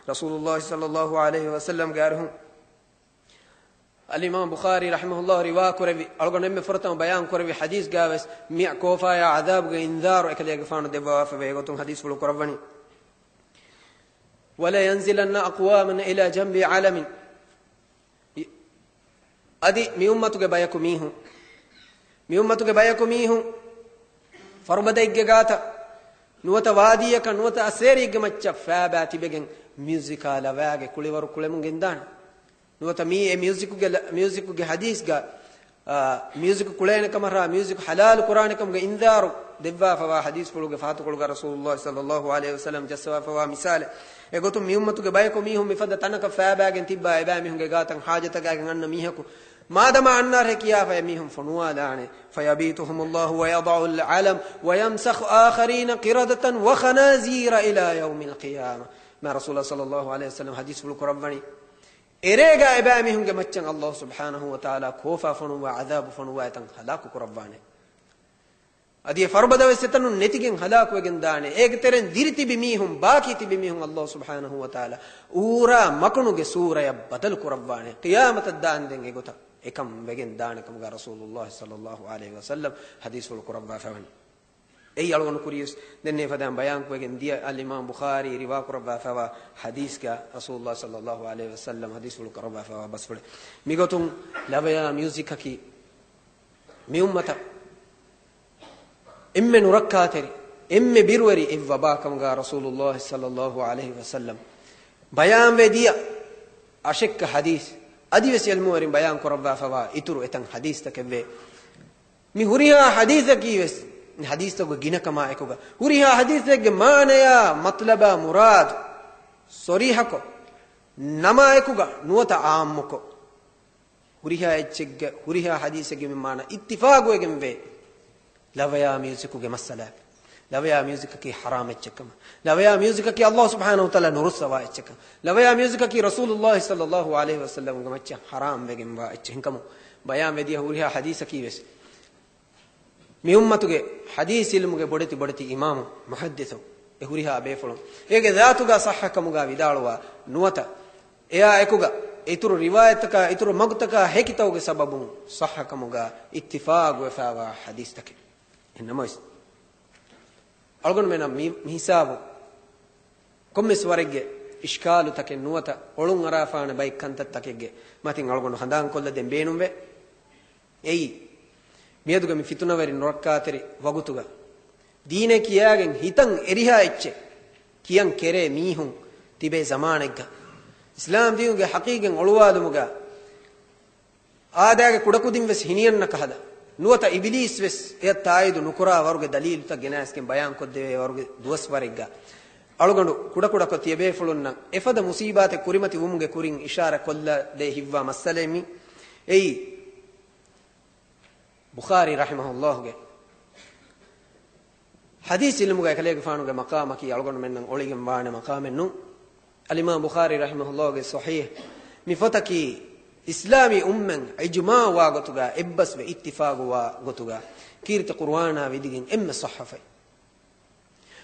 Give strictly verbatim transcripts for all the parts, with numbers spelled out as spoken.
ރަސޫލުﷲ ޞައްލަﷲ ޢަލައިހި ވަސައްލަމްގެ އަރިހުން އަލްއިމާމް ބުޚާރީ ރަޙިމަހުﷲ ރިވާ ކުރެއްވި، އަޅުގަނޑު އެންމެ ފުރަތަމަ ބަޔާން ކުރެއްވި ޙަދީޘްގާވެސް މި ކޯފާޔާ ޢަޛާބުގެ އިންޒާރު އެކަލޭގެފާނު ދެއްވާފަވޭ ގޮތުން ޙަދީޘްފުޅު ކުރައްވަނީ. وَلَيَنزِلَنَّ أَقْوَامًا إِلَىٰ جَنبِ عَلَمٍ. އަދި މި އުއްމަތުގެ ބަޔަކު މީހުން، މި އުއްމަތުގެ ބަޔަކު މީހުން ފަރުބަދައެއްގެ ގާތަށް ނުވަތަ ވާދީއަކަށް ނުވަތަ އައްސޭރިއެއްގެ މައްޗަށް ފައިބާ ތިބެގެން މިއުޒިކާ ލަވައިގެ ކުޅިވަރު ކުޅެމުން ގެންދާނެ. ނުވަތަ މީ އެ މިއުޒިކުގެ ލަ-، މިއުޒިކުގެ ޙަދީޘްގަ، އާ، މިއުޒިކު ކުޅޭނެ ކަމަށް ހާ މިއުޒިކު ޙަލާލު ކުރާނެ ކަމުގެ އިންޒާރު ދެއްވާފަވާ ޙަދީޘްފުޅުގެ ފަހަތުކޮޅުގަ ރަސޫލުﷲ ޞައްލަﷲ ޢަލައިހި ވަސައްލަމް ޖައްސަވާފަވާ މިސާލެއް. އެގޮތުން މި އުއްމަތުގެ ބަޔަކު މީހުން މިފަދަ ތަނަކަށް ފައިބާގެން ތިއްބާ އެބައިމީހުންގެ ގާތަށް ޙާޖަތަކާގެން އަންނަ މީހަކު މާދަމާ އަންނާރޭ ކިޔާފަ އެމީހުން ފޮނުވާލާނެ. فَيَبِيتُهُمُ اللَّهُ وَيَضَعُ الْعَلَمَ وَيَمْسَخُ آخَرِينَ قِرَدَةً وَخَنَازِيرَ إِلَىٰ يَوْمِ الْقِيَامَةِ. މާ ރަސޫލާ ޞައްލަﷲ ޢަލައިހި ވަސައްލަމް ޙަދީޘްފުޅު ކުރައްވަނީ. އެރޭގަ އެބައިމީހުންގެ މައްޗަށް ﷲ ސުބްޙާނަހޫ ވަތަޢާލާ ކޯފާ ފޮނުއްވާ ޢަޛާބު ފޮނުއްވާ އެތަން ހަލާކު ކުރައްވާނެ. އަދި އެ ފަރުބަދަވެސް އެތަނުން ނެތިގެން ހަލާކުވެގެން ދާނެ. އޭގެ ތެރެއިން ދިރިތިބި މީހުން، ބާކީ ތިބި މީހުން ﷲ ސުބްޙާނަހޫ ވަތަޢާލާ އޫރާ މަކުނުގެ ސޫރަޔަށް ބަދަލު ކުރައްވާނެ. ޤިޔާމަތަށް ދާންދެން އެގޮތަށް އެކަން ވެގެން ދާނެ ކަމުގަ ރަސޫލުﷲ ޞައްލަﷲ ޢަލައިހި ވަސައްލަމް ޙަދީޘްފުޅު ކުރައްވާފަވަނީ. އެއީ އަޅުގަނޑު ކުރިޔަސް ދެންނެވި ފަދައިން ބަޔާންކޮށްގެން ދިޔަ އަލްއިމާމް ބުޚާރީ ރިވާކުރައްވާފަވާ ޙަދީޘްގަ ރަސޫލުﷲ ޞައްލަﷲ ޢަލައިހި ވަސައްލަމް ޙަދީޘްފުޅު ކުރައްވާފަވާ ބަސްފުޅެއް. މިގޮތުން ލަވަޔާ މިއުޒިކަކީ މި އުއްމަތަށް އެންމެ ނުރައްކާތެރި، އެންމެ ބިރުވެރި އެއް ވަބާ ކަމުގަ ރަސޫލުﷲ ޞައްލަﷲ ޢަލައިހި ވަސައްލަމް ބަޔާންވެ ދިޔަ އަށެއްކަ ޙަދީޘް އަދިވެސް ޢިލްމުވެރިން ބަޔާން ކުރައްވާފަވާ އިތުރު އެތަން ޙަދީޘްތަކެއްވޭ. މި ހުރިހާ ޙަދީޘަކީ ވެސް، މި ޙަދީޘްތަކުގެ ގިނަކަމާ އެކުގަ، ހުރިހާ ޙަދީޘެއްގެ މާނަޔާ މަތްލަބާ މުރާދު ޞަރީޙަކޮށް، ނަމާ އެކުގަ ނުވަތަ ޢާއްމުކޮށް، ހުރިހާ އެއްޗެއްގެ، ހުރިހާ ޙަދީޘެއްގެ މި މާނަ އިއްތިފާގުވެގެންވޭ. ލަވަޔާ މިއުޒިކުގެ މައްސަލައަކީ، ލަވަޔާ މިއުޒިކަކީ ޙަރާމް އެއްޗެއްކަމަށް، ލަވަޔާ މިއުޒިކަކީ ﷲ ސުބްޙާނަހޫ ވަތަޢާލާ ނުރުއްސަވާ އެއްޗެއްކަމަށް، ލަވަޔާ މިއުޒިކަކީ ރަސޫލުﷲ ޞައްލަﷲ ޢަލައިހި ވަސައްލަމްގެ މައްޗަށް ޙަރާމް ވެގެންވާ އެއްޗެއްކަމުން ބަޔާންވެދިޔަ ހުރިހާ ޙަދީޘަކީ ވެސް މި އުއްމަތުގެ ޙަދީޘް ޢިލްމުގެ ބޮޑެތި ބޮޑެތި އިމާމު މުޙައްދިޘު އެ ހުރިހާ ބޭފުޅުން އޭގެ ޒާތުގަ ޞައްޙަކަމުގަ ވިދާޅުވާ ނުވަތަ އެއާ އެކުގަ އިތުރު ރިވާޔަތްތަކާ އިތުރު މަގުތަކާ ހެކިތަކުގެ ސަބަބުން ޞައްޙަކަމުގަ އިއްތިފާގުވެފައިވާ ޙަދީޘްތަކެއް. އެހެންނަމަވެސް، އަޅުގަނޑުމެންނަށް މި، މި ހިސާބު ކޮންމެސް ވަރެއްގެ އިޝްކާލުތަކެއް ނުވަތަ އޮޅުން އަރާފާނެ ބައެއް ކަންތައްތަކެއްގެ މަތިން އަޅުގަނޑު ހަނދާންކޮށްލަ ދޭން ބޭނުންވޭ. އެއީ، މިއަދުގެ މި ފިތުނަވެރި ނުރައްކާތެރި ވަގުތުގަ ދީނޭ ކިޔާގެން ހިތަށް އެރިހާ އެއްޗެއް ކިޔަން ކެރޭ މީހުން ތިބޭ ޒަމާނެއްގަ، އިސްލާމް ދީނުގެ ޙަޤީޤަތް އޮޅުވާލުމުގަ އާދައިގެ ކުޑަކުދިން ވެސް ހިނިއަންނަ ކަހަލަ، ނުވަތަ އިބިލީސް ވެސް އެއަށް ތާއީދު ނުކުރާ ވަރުގެ ދަލީލުތައް ގެނައިސްގެން ބަޔާންކޮށްދެވޭ ވަރުގެ ދުވަސްވަރެއްގަ، އަޅުގަނޑު ކުޑަކުޑަކޮށް ތިޔަބޭފުޅުންނަށް އެފަދަ މުސީބާތެއް ކުރިމަތި ވުމުގެ ކުރިން އިޝާރަ ކޮށްލަ ދޭ ހިތްވާ މައްސަލައެއް މީ. އެއީ، ބުޚާރީ ރަޙިމަހުﷲގެ ޙަދީޘް ޢިލްމުގަ އެކަލޭގެފާނުގެ މަޤާމަކީ އަޅުގަނޑުމެންނަށް އޮޅިގެން ވާނެ މަޤާމެއް ނޫން. އަލްއިމާމް ބުޚާރީ ރަޙިމަހުﷲގެ ޞަޙީޙް މި ފޮތަކީ އިސްލާމީ އުއްމަތް އިޖުމާޢުވާ ގޮތުގަ އެއްބަސްވެ އިއްތިފާޤުވާ ގޮތުގަ ކީރިތި ޤުރުއާނާ ވިދިގެން އެންމެ ޞައްޙަފައި.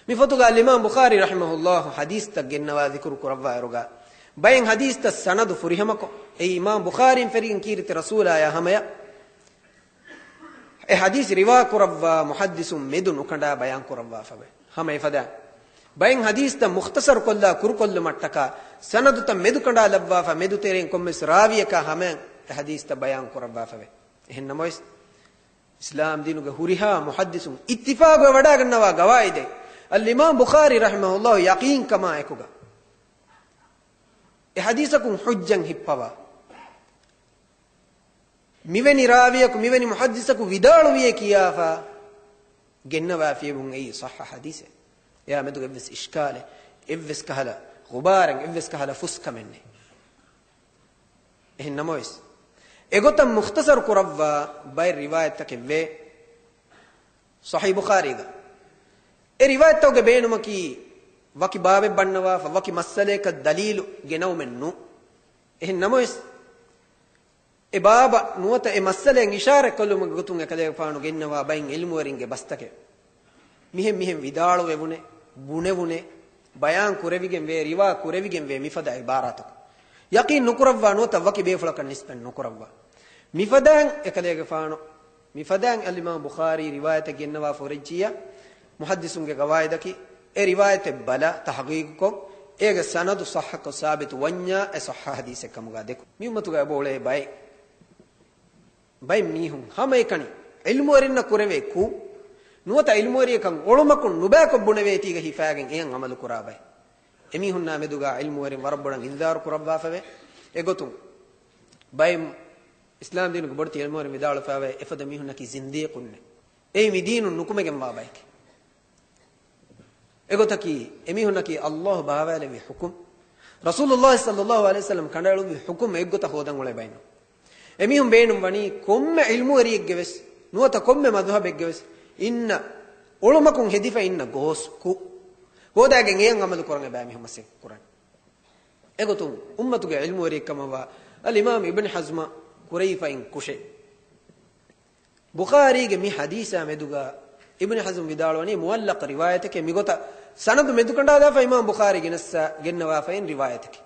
މި ފޮތުގަ އަލްއިމާމް ބުޚާރީ ރަޙިމަހުﷲ ޙަދީޘްތައް ގެންނަވާ ޛިކުރު ކުރައްވާއިރުގަ، ބައެއް ޙަދީޘްތައް ސަނަދު ފުރިހަމަކޮށް، އެއީ އިމާމް ބުޚާރީން ފެށިގެން ކީރިތި ރަސޫލާޔާ ހަމަޔަށް އެ ޙަދީޘް ރިވާ ކުރައްވާ މުޙައްދިޘުން މެދު ނުކަނޑާ ބަޔާން ކުރައްވާފަވޭ. ހަމަ އެފަދަ ބައެއް ޙަދީޘްތައް މުޚްތަޞަރު ކޮށްލާ ކުރުކޮށްލުމަށްޓަކާ ސަނަދުތައް މެދު ކަނޑާ ލައްވާފަ، މެދު ތެރެއިން ކޮންމެސް ރާވިޔަކާ ހަމަޔަށް އެ ޙަދީޘްތައް ބަޔާން ކުރައްވާފަވޭ. އެހެން ނަމަވެސް، އިސްލާމް ދީނުގެ ހުރިހާ މުޙައްދިޘުން އިއްތިފާޤުވެ ވަޑައިގަންނަވާ ގަވާއިދެއް، އަލްއިމާމް ބުޚާރީ ރަޙިމަހުﷲ ޔަޤީންކަމާ އެކުގަ އެ ޙަދީޘަކުން ޙުއްޖަތް ހިއްޕަވާ، މިވެނި ރާވިޔަކު، މިވެނި މުޙައްދިޘަކު ވިދާޅުވިއޭ ކިޔާފަ ގެންނަވާފިޔެވުން އެއީ ޞައްޙަ ޙަދީޘެއް. އެއާ މެދުގަ އެއްވެސް އިޝްކާލެއް، އެއްވެސް ކަހަލަ ޣުބާރެއް، އެއްވެސް ކަހަލަ ފުސްކަމެއް ނެތް. އެހެން ނަމަވެސް، އެގޮތަށް މުޚްތަޞަރު ކުރައްވާ ބައެއް ރިވާޔަތްތަކެއް ވޭ. ޞަޙީޙް ބުޚާރީގަ އެ ރިވާޔަތްތަކުގެ ބޭނުމަކީ ވަކި ބާބެއް ބަންނަވާފަ، ވަކި މައްސަލަޔަކަށް ދަލީލު ގެނައުމެއް ނޫން. އެހެން ނަމަވެސް، އެ ބާބަށް ނުވަތަ އެ މައްސަލައަށް އިޝާރަތް ކޮށްލުމުގެ ގޮތުން އެކަލޭގެފާނު ގެންނަވާ ބައެއް ޢިލްމުވެރިންގެ ބަސްތަކެއް. މިހެން މިހެން ވިދާޅުވެވުނޭ، ބުނެވުނޭ، ބަޔާން ކުރެވިގެން ވޭ، ރިވާ ކުރެވިގެން ވޭ މިފަދަ އިބާރާތަކުން. ޔަޤީން ނުކުރައްވާ ނުވަތަ ވަކި ބޭފުޅަކަށް ނިސްބަތް ނުކުރައްވާ. މިފަދައިން އެކަލޭގެފާނު، މިފަދައިން އަލްއިމާމް ބުޚާރީ ރިވާޔަތެއް ގެންނަވާ ފޮރެއްޖިއްޔާ، މުޙައްދިސުންގެ ގަވާއިދަކީ، އެ ރިވާޔަތެއް ބަލާ ތަޙްޤީޤުކޮށް، އޭގެ ސަނަދު ޞައްޙަކޮށް ސާބިތު ވަންޏާ، އެ ޞައްޙަ ޙަދީޘެއް ކަމުގާ ދެކުން. މި އުއްމަތުގަ އެބަ އުޅޭ ބައެއް ބައެއް މީހުން ހަމައެކަނި ޢިލްމުވެރިންނަށް ކުރެވޭ ކުށް ނުވަތަ ޢިލްމުވެރިޔަކަށް އޮޅުމަކުން ނުބައިކޮށް ބުނެވޭތީގަ ހިފާގެން އެޔަށް ޢަމަލު ކުރާ ބައެއް. އެމީހުންނާ މެދުގަ ޢިލްމުވެރިން ވަރަށް ބޮޑަށް އިންޒާރު ކުރައްވާފަވޭ. އެގޮތުން ބައެއް އިސްލާމް ދީނުގެ ބޮޑެތި ޢިލްމުވެރިން ވިދާޅުވެފަވޭ، އެފަދަ މީހުންނަކީ ޒިންދީޤުންނޭ. އެއީ މި ދީނުން ނުކުމެގެންވާ ބައެކޭ. އެގޮތަކީ، އެމީހުންނަކީ ﷲ ބާވާލެއްވި ޙުކުމް، ރަސޫލުﷲ ޞައްލަﷲ ޢަލައިހި ވަސައްލަމް ކަނޑައެޅުއްވި ޙުކުމް އެއްގޮތަށް ހޯދަން އުޅޭ ބައެއް ނޫން. އެމީހުން ބޭނުން ވަނީ ކޮންމެ ޢިލްމުވެރިއެއްގެ ވެސް، ނުވަތަ ކޮންމެ މަޛުހަބެއްގެ ވެސް އިންނަ އޮޅުމަކުން ހެދިފަ އިންނަ ގޯސް ކުށް ހޯދާގެން އެޔަށް ޢަމަލު ކުރަން އެބައިމީހުން މަސައްކަތް ކުރަން. އެގޮތުން އުއްމަތުގެ ޢިލްމުވެރިއެއްކަމަށްވާ އަލްއިމާމް އިބްނު ޙަޒްމަށް ކުރެވިފައިން ކުށެއް. ބުޚާރީގެ މި ޙަދީޘާ މެދުގަ އިބްނު ޙަޒްމް ވިދާޅުވަނީ މުޢައްލަޤް ރިވާޔަތެކޭ، މިގޮތަށް ސަނަދު މެދުކަނޑާލާފަ އިމާމް ބުޚާރީ ގެނެއްސާ ގެންނަވާފައިން ރިވާޔަތެކޭ.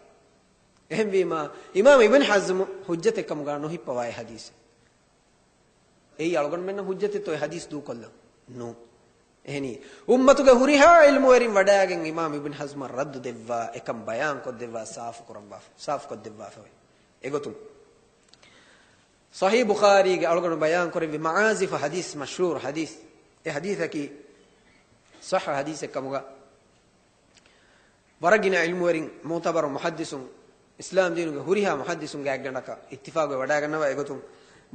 އެހެންވީމާ، އިމާމް އިބްނު ޙަޒްމް ޙުއްޖަތެއްކަމުގަ ނުހިއްޕަވާ އެ ޙަދީޘެއް. އެއީ އަޅުގަނޑުމެންނަށް ޙުއްޖަތެއްތޯ އެ ޙަދީޘް ދޫކޮށްލަން؟ ނޫން. އެހެނީ، އުއްމަތުގެ ހުރިހާ ޢިލްމުވެރިން ވަޑައިގެން އިމާމް އިބްނު ޙަޒްމަށް ރައްދު ދެއްވާ، އެކަން ބަޔާން ކޮށްދެއްވާ، ސާފު ކުރައްވާފަ، ސާފު ކޮށްދެއްވާފަވޭ. އެގޮތުން، ޞަޙީޙް ބުޚާރީގެ އަޅުގަނޑު ބަޔާން ކުރެއްވި މަޢާޒިފް ޙަދީޘް، މަޝްހޫރު ޙަދީޘް، އެ ޙަދީޘަކީ ޞައްޙަ ޙަދީޘެއް ކަމުގަ ވަރަށް ގިނަ ޢިލްމުވެރިން، މުޢުތަބަރު މުޙައްދިޘުން، އިސްލާމް ދީނުގެ ހުރިހާ މުޙައްދިޘުންގެ އަތްގަނޑަކަށް އިއްތިފާގުވެ ވަޑައިގަންނަވާ. އެގޮތުން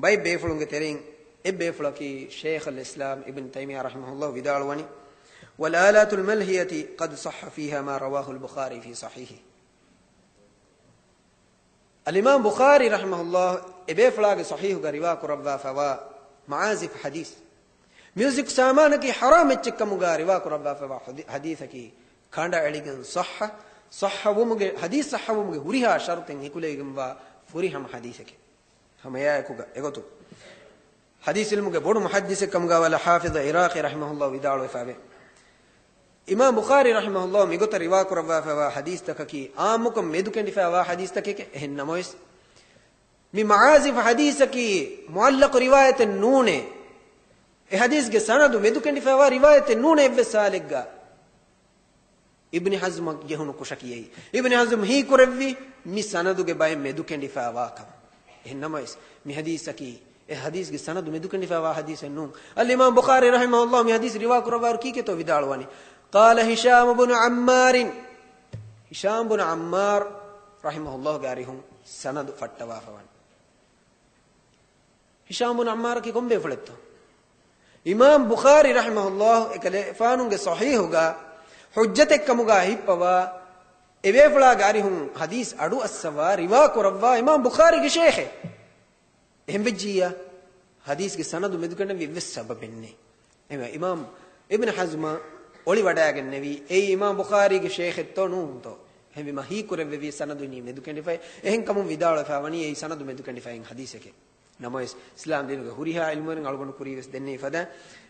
ބައެއް ބޭފުޅުންގެ ތެރެއިން އެއް ބޭފުޅަކީ ޝައިޚުލް އިސްލާމް އިބްނު ތައިމިއްޔާ ރަޙިމަހުﷲ ވިދާޅުވަނީ، والآلات الملهية قد صح فيها ما رواه البخاري في صحيحه. އަލްއިމާމް ބުޚާރީ ރަޙިމަހުﷲ އެބޭފުޅާގެ ޞަޙީޙުގަ ރިވާ ކުރައްވާފަވާ މަޢާޒިފް ޙަދީޘް، މިއުޒިކް ސާމާނަކީ ޙަރާމް އެއްޗެއްކަމުގަ ރިވާ ކުރައްވާފަވާ ޙަދީ-، ޙަދީޘަކީ ކަނޑައެޅިގެން ޞައްޙަ، ޞައްޙަވުމުގެ، ޙަދީޘް ޞައްޙަވުމުގެ ހުރިހާ ޝަރުޠެއް ހިކުލެވިގެންވާ ފުރިހަމަ ޙަދީޘެކޭ. ހަމައެއާއެކުގަ އެގޮތުން ޙަދީޘް ޢިލްމުގެ ބޮޑު މުޙައްދިޘެއްކަމުގަ ވަލާ ޙާފިޡު ޢިރާޤީ ރަޙިމަހުﷲ ވިދާޅުވެފައެވެ. އިމާމް ބުޚާރީ ރަޙިމަހުﷲ މިގޮތަށް ރިވާކުރައްވާފައިވާ ޙަދީޘްތަކަކީ ޢާއްމުކޮށް މެދުކެނޑިފައިވާ ޙަދީޘްތަކެކޭ. އެހެން ނަމަވެސް، މި މަޢާޒިފް ޙަދީޘަކީ މުޢައްލަޤު ރިވާޔަތެއް ނޫނޭ. އެ ޙަދީޘްގެ ސަނަދު މެދުކެނޑިފައިވާ ރިވާޔަތެއް ނޫނޭ އެއްވެސް ޙާލެއްގަ. އިބްނި ޙަޒްމަށް ޖެހުނު ކުށަކީ އެއީ. އިބްނި ޙަޒްމް ހީކުރެއްވީ މި ސަނަދުގެ ބައެއް މެދުކެނޑިފައިވާކަމަށް. އެހެން ނަމަވެސް، މި ޙަދީޘަކީ އެ ޙަދީޘްގެ ސަނަދު މެދުކެނޑިފައިވާ ޙަދީޘެއް ނޫން. އަލްއިމާމް ބުޚާރީ ރަޙިމަހުﷲ މި ޙަދީޘް ރިވާ ކުރައްވާއިރު ކީކޭތޯ ވިދާޅުވަނީ؟ قال هشام بن عمار. ހިޝާމް ބުނު ޢައްމާރު ރަޙިމަހުﷲގެ އަރިހުން ސަނަދު ފައްޓަވާފަ ވަނީ. ހިޝާމް ބުނު ޢައްމާރަކީ ކޮން ބޭފުޅެއްތޯ؟ އިމާމް ބުޚާރީ ރަޙިމަހުﷲ އެކަލޭފާނުގެ ޞަޙީޙުގަ ޙުއްޖަތެއްކަމުގަ ހިއްޕަވާ، އެބޭފުޅާގެ އަރިހުން ޙަދީޘް އަޑުއައްސަވާ، ރިވާ ކުރައްވާ އިމާމް ބުޚާރީގެ ޝޭޚެއް. އެހެންވެއްޖިއްޔާ، ޙަދީޘްގެ ސަނަދު މެދުކެނޑެވި އެއްވެސް ސަބަބެއް ނެތް. އެމަ އިމާމް އިބްނު ޙަޒްމަށް އޮޅިވަޑައިގެންނެވީ، އެއީ އިމާމް ބުޚާރީގެ ޝޭޚެއްތޯ ނޫންތޯ؟ އެހެންވީމަ ހީކުރެއްވެވީ ސަނަދު މި މެދުކެނޑިފައި. އެހެންކަމުން ވިދާޅުވެފަ ވަނީ އެއީ ސަނަދު މެދުކެނޑިފައި ޙަދީޘެކޭ. ނަމަވެސް، އިސްލާމް ދީނުގެ ހުރިހާ ޢިލްމުވެރިން އަޅުގަނޑު ކުރީވެސް ދެންނެވި ފަދަ،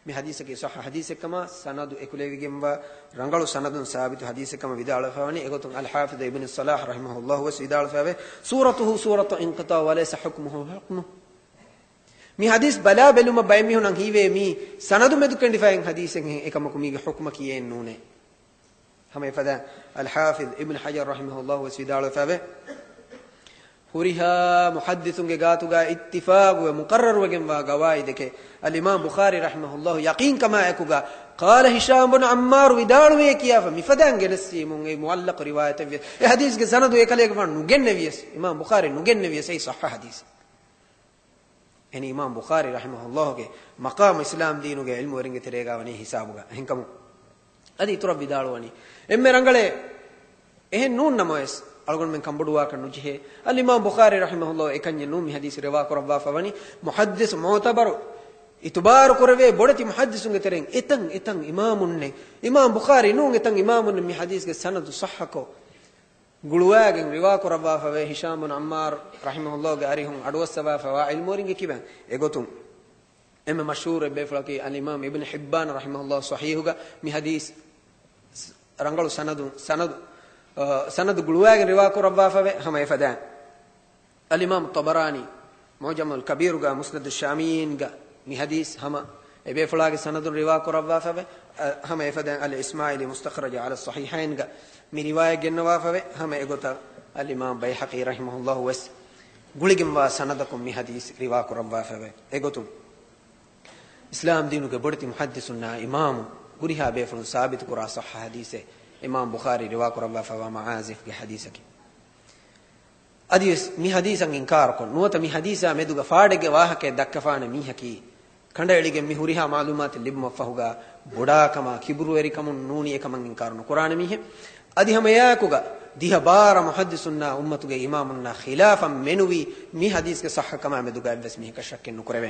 މި ޙަދީޘަކީ ޞައްޙަ ޙަދީޘެއްކަމަށް، ސަނަދު އެކުލެވިގެންވާ ރަނގަޅު ސަނަދުން ސާބިތު ޙަދީޘެއްކަމަށް ވިދާޅުވެފަ ވަނީ. އެގޮތުން އަލްޙާފިޡު އިބްނު ޞަލާޙް ރަޙިމަހުﷲ ވެސް ވިދާޅުވެފައެވެ. صورته صورة انقطاع وليس حكمه حكمه. މި ޙަދީޘް ބަލާ ބެލުމަށް ބައެއް މީހުންނަށް ހީވޭ މީ ސަނަދު މެދުކެނޑިފައި ޙަދީޘެއް ހެން، އެކަމަކު މީގެ ޙުކުމަކީ އެއެއް ނޫނޭ. ހަމަ އެފަދަ އަލްޙާފިޡު އިބްނު ޙަޖަރު ރަޙިމަހުﷲ ވެސް ވިދާޅުވެފައެވެ. ހުރިހާ މުޙައްދިޘުންގެ ގާތުގަ އިއްތިފާގުވެ މުޤައްރަރުވެގެންވާ ގަވާއިދެކޭ. އަލްއިމާމް ބުޚާރީ ރަޙިމަހުﷲ ޔަޤީންކަމާއެކުގަ، قال هشام بن عمار ވިދާޅުވޭ ކިޔާފަ މިފަދައިން ގެނެސްދިޔުމުން އެއީ މުޢައްލަޤު ރިވާޔަތެއްވިޔަސް، އެ ޙަދީޘްގެ ސަނަދު އެކަލޭގެފާނު ނުގެންނެވިޔަސް، އިމާމް ބުޚާރީ ނުގެންނެވިޔަސް އެއީ ޞައްޙަ ޙަދީޘެއް. އެހެނީ އިމާމް ބުޚާރީ ރަޙިމަހުﷲގެ މަޤާމު އިސްލާމް ދީނުގެ ޢިލްމުވެރިންގެ ތެރޭގަ ވަނީ ހިސާބުގަ. އެހެންކަމުން އަދި އިތުރަށް ވިދާޅުވަނީ، އެންމެ ރަނގަޅޭ، އެހެން ނޫން ނަމަވެސް، އަޅުގަނޑުމެން ކަންބޮޑުވާކަށް ނުޖެހޭ. އަލްއިމާމް ބުޚާރީ ރަޙިމަހުﷲ އެކަންޏެއް ނޫން މި ޙަދީޘް ރިވާ ކުރައްވާފަ ވަނީ، މުޙައްދިޘް މުޢުތަބަރު އިތުބާރު ކުރެވޭ ބޮޑެތި މުޙައްދިޘުންގެ ތެރެއިން އެތަން އެތަން އިމާމުންނޭ، އިމާމް ބުޚާރީ ނޫން އެތަން އިމާމުންނޭ މި ޙަދީޘްގެ ސަނަދު ޞައްޙަކޮށް، ގުޅުވާގެން ރިވާ ކުރައްވާފަވޭ. ހިޝާމް ބުނު ޢައްމާރު ރަޙިމަހުﷲގެ އަރިހުން އަޑުއައްސަވާފަވާ ޢިލްމުވެރިންގެ ކިބައިން އެގޮތުން އެންމެ މަޝްހޫރު އެއްބޭފުޅަކީ އަލްއިމާމް އިބްނު ޙިއްބާން ރަޙިމަހުﷲ ޞަޙީޙުގަ މި ޙަދީޘް ރަނގަޅު ސަނަދު، ސަނަދު، އަ، ސަނަދު ގުޅުވާގެން ރިވާ ކުރައްވާފަވޭ. ހަމަ އެފަދައިން އަލްއިމާމު ޠަބަރާނީ މުޢުޖަމުލް ކަބީރުގަ މުސްނަދު ޝާމީއީންގަ މި ޙަދީޘް ހަމަ އެބޭފުޅާގެ ސަނަދުން ރިވާ ކުރައްވާފަވޭ. އަ، ހަމަ އެފަދައިން އަލް އިސްމާޢީލީ މުސްތަޚްރަޖު ޢަލައް ޞަޙީޙައިންގަ މި ރިވާޔަތް ގެންނަވާފަވޭ. ހަމަ އެގޮތަށް އަލްއިމާމް ބައިހަޤީ ރަޙިމަހުﷲ ވެސް ގުޅިގެންވާ ސަނަދަކުން މި ޙަދީޘް ރިވާ ކުރައްވާފަވޭ. އެގޮތުން އިސްލާމް ދީނުގެ ބޮޑެތި މުޙައްދިޘުންނާ އިމާމު ހުރިހާ ބޭފުޅުން ސާބިތު ކުރާ ޞައްޙަ ޙަދީޘެއް އިމާމް ބުޚާރީ ރިވާ ކުރައްވާފަވާ މަޢާޒިފްގެ ޙަދީޘަކީ. އަދިވެސް މި ޙަދީޘަށް އިންކާރުކޮށް، ނުވަތަ މި ޙަދީޘާ މެދުގަ ފާޑެއްގެ ވާހަކައެއް ދައްކަފާނެ މީހަކީ، ކަނޑައެޅިގެން މި ހުރިހާ މަޢުލޫމާތެއް ލިބުމަށްފަހުގަ ބޮޑާކަމާ ކިބުރުވެރިކަމުން ނޫނީ އެކަމަށް އިންކާރު ނުކުރާނެ މީހެއް. އަދި ހަމަ އެއާއެކުގަ ދިހަ ބާރަ މުޙައްދިޘުންނާ އުއްމަތުގެ އިމާމުންނާ ޚިލާފަށް މެނުވީ މި ޙަދީޘްގެ ޞައްޙަކަމާ މެދުގަ އެއްވެސް މީހަކަށް ޝައްކެއް ނުކުރެވޭ.